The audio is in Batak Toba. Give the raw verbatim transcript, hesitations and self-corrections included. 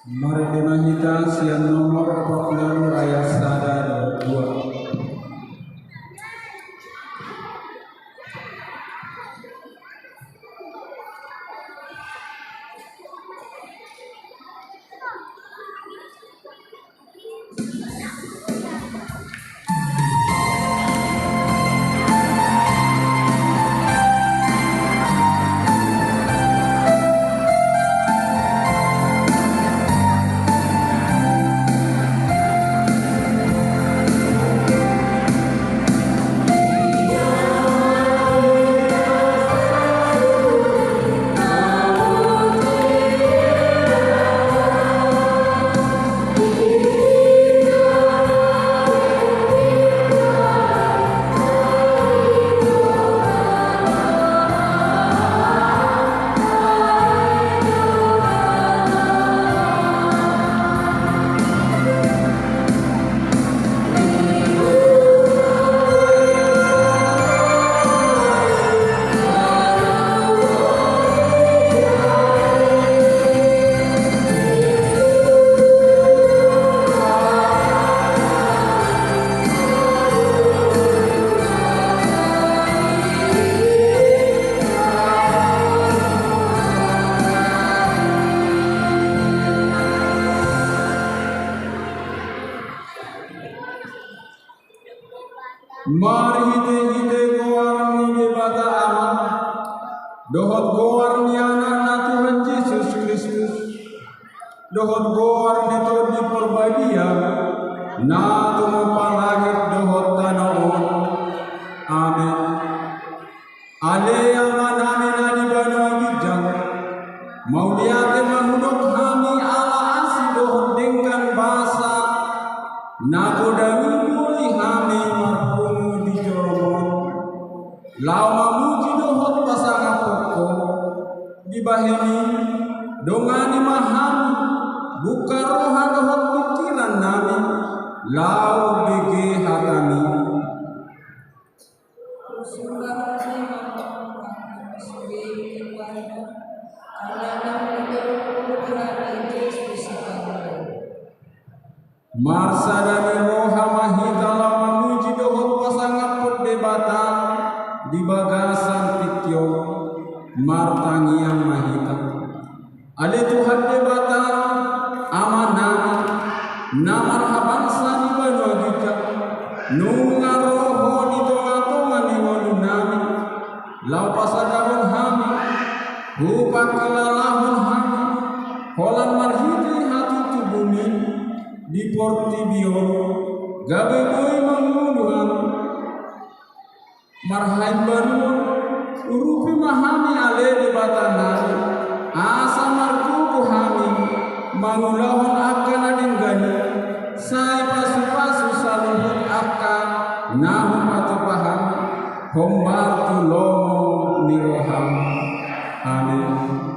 Mari dengani hita sian nomor opat pulu ayat sada dohot dua. Marhitehite goar ni Debata Ama dohot goar ni Anakna Tuhan Jesus Kristus dohot goar ni Tondi Porbadia, na tumompa langit dohot tano on. Amen. Ale Amanami na di banua ginjang, mauliate ma hudok hami ala asi dohot denggan basa na godang i boi hami marpungu di jolom on, laho mamuji dohot pasangaphon Ho. Dibahen i, dongani ma hami, buka roha dohot pingkirannami, laho bege hatami. Marsada ni roha ma hita laho mamuji dohot pasangaphon Debata di bagasan tingki on, martangiang ma hita. Ale Tuhan Debata, Amanami, na marhabangsa di banua ginjang, nunga ro Ho di tongatonga ni ngolunami, laho pasadahon hami, hupangkilalahon hami, holan marhite hatutubuMi di portibi on, gabe boi mangolu hami. Marhaimbaruon, urupi ma hami ale Debatanami, asa margogo hami mangulahon angka na denggan i, sai pasupasu saluhut angka na hupatupa hami, hombar tu lomo ni rohaM. Amen.